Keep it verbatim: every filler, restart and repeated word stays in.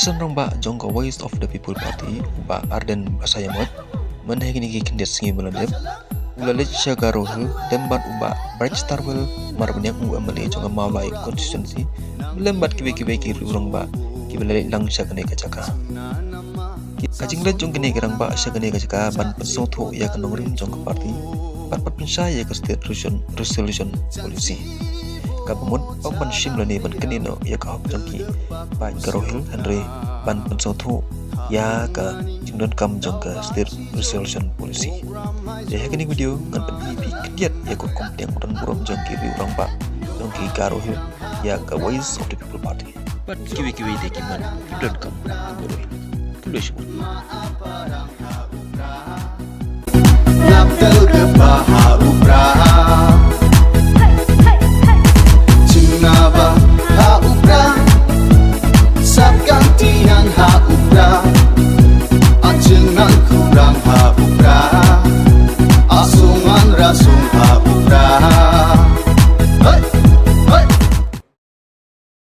Shen rangbah jong ka Voice of the People Party, Bah Ardent Basaiawmoit, mynta ha kine ki khyndiat sngi ba la dep, u la leit sha Garo Hill, lem bad u Bah Brightstarwell Marbaniang, u M L A jong ka Mawlai constituency, lem bad kiwei kiwei ki riew rangbah kiba la leit lang sha kane ka jaka. Ka jingleit jong kine ki rangbah sha kane ka jaka ban pynsngewthuh ïa ka nongrim jong ka party bad ban pynshai ïa ka State Resolution, Resolution Policy. Kaba mut ym ban shim lane ban knieh noh ïa ka hok jong ki paid Garo Hill, hynrei ban pynsngewthuh ïa ka jingdonkam jong ka State Resolution Policy. Te ha kane ka video ngan pyni ïa phi khyndiat ïa ka rukom pdiang u don burom jong ki riew rangbah jong ki Garo Hill ïa ka Voice of the People Party. Bad kiwei kiwei de ki mon ki donkam ha Garo Hill. Khublei shibun. Laptel kpa ha u pra. Chynna ba ha u pra. Sap kan tian ha u pra. Achynnan kurang ha u pra. Asungan rasung ha u pra.